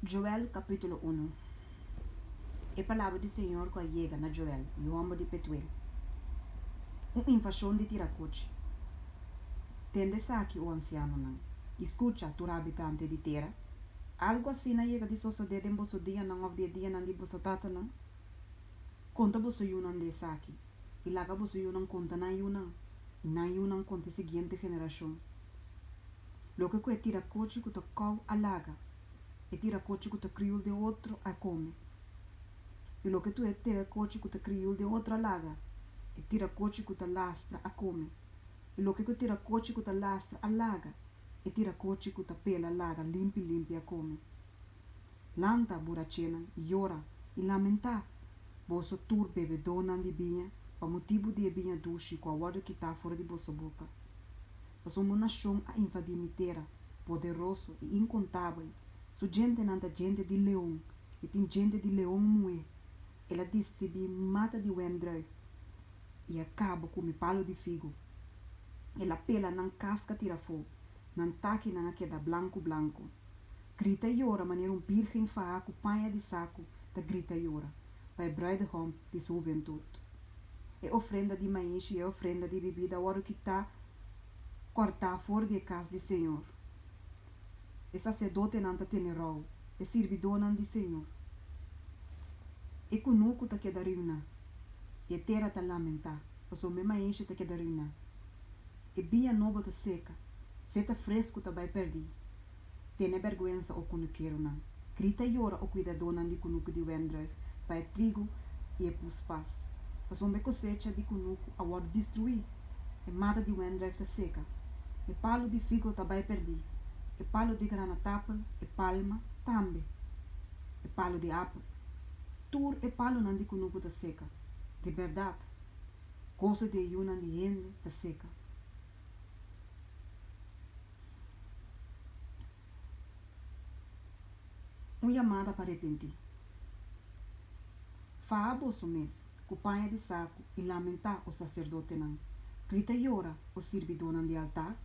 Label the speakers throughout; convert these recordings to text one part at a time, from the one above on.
Speaker 1: Joel kapítulo unu. E palabra di señor ku a yega na Joel, yu hòmber di Petuel. Un invashon di tirakochi. Tende esaki, o ansianonan, i skucha, tur habitante di tera. Algu asina a yega di sosodé den boso dianan òf di e dianan di boso tatanan? Konta boso yunan di esaki, i laga boso yunan konta nan yunan, i nan yunan konta e siguiente generashon. Loke ku e tirakochi ku ta kou a laga, e tirakochi ku ta kriul den otro a kome. I loke tur e tirakochi ku ta kriul den otro a laga, e tirakochi ku ta lastra a kome. I loke ku e tirakochi ku ta lastra a laga, e tirakochi ku ta pela laga limpi limpi a kome. Lanta, burachenan, i yora, i lamentá, boso tur bebedónan di biña, pa motibu di e biña dushi ku a wòrdu kitá for di boso boka. Pasobra un nashon a invadí mi tera, poderoso i inkontabel, su djentenan ta djente di leon i tin djente di leon muhé. El a distribí mi mata di wendrùif i a kaba ku mi palu di figu. El a pela nan kaska tira afó, nan takinan a keda blanku blanku. Grita yora manera un bírgen fahá ku paña di saku ta grita yora pa e brùidehòm di su hubentut. E ofrenda di maishi i e ofrenda di bibida a wòrdu kitá kòrtá for di e kas di señor. E saserdotenan ta tene rou, e sirbidónan di señor. E kunuku ta keda riuná, i e tera ta lamentá, pasobra e maishi ta keda riuná. E biña nobo ta seka, seta fresku ta bai pèrdí. Tene bèrgwensa, o kunukeronan! Grita yora, o kuidadónan di kunuku di wendrùif, pa e trigu i e puspas, pasobra e kosecha di kunuku a wòrdu destruí, e mata di wendrùif ta seka, e palu di figo ta bai pèrdí, e palu di granatapel, e palma, tambe, e palu di apel. Tur e palunan di kunuku ta seka. Di bèrdat, goso di e yunan di hende ta seka. Un yamada pa repentí. Faha boso mes ku paña di saku i lamentá, o saserdotenan. Grita yora, o sirbidónan di altar.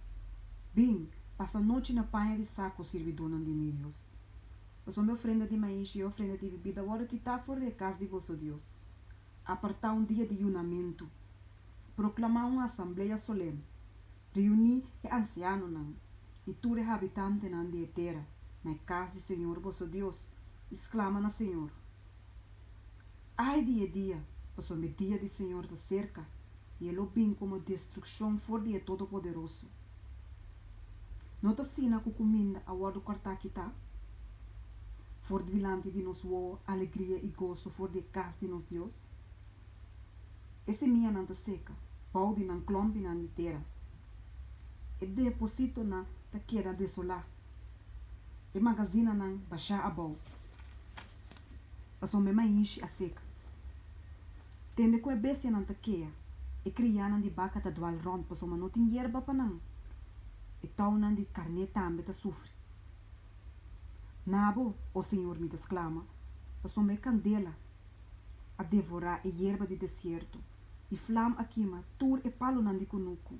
Speaker 1: Bin, pasa nochi na paña di saku, o sirbidónan di mi Dios. Pasobra e ofrenda di maishi i e ofrenda di bibida wòrdu kitá for di e kas di boso Dios. Apartá un dia di yunamentu. Proklamá un asamblea solem. Reuní e ansianonan i tur e habitantenan di e tera na e kas di señor boso Dios i sklama na señor, Ai di e dia, pasobra e dia di señor ta serka i e lo bin komo destrukshon for di e Todopoderoso. No ta asina ku kuminda a wòrdu kòrtá kitá for di dilanti di nos wowo alegria i goso for di e kas di nos Dios? E semianan ta seka bou di nan klòmpinan di tera. E depositonan ta keda desolá, e magazinanan bashá abou, pasobra e maishi a seka. Tende ku e bestianan ta kea, e krianan di baka ta dwal rònt pasobra no tin yerba pa nan. E tounan di karné tambe ta sufri. Na bo, o Señor, mi ta sklama, pasobra e kandela a devorá e yerba di desierto, i flam a kima tur e palunan di kunuku.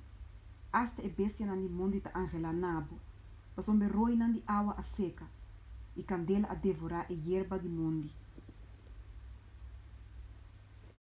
Speaker 1: Asta e bestianan di mondi ta anhelá na bo, pasobra e roinan di awa a seka, i kandela a devorá e yerba di mondi.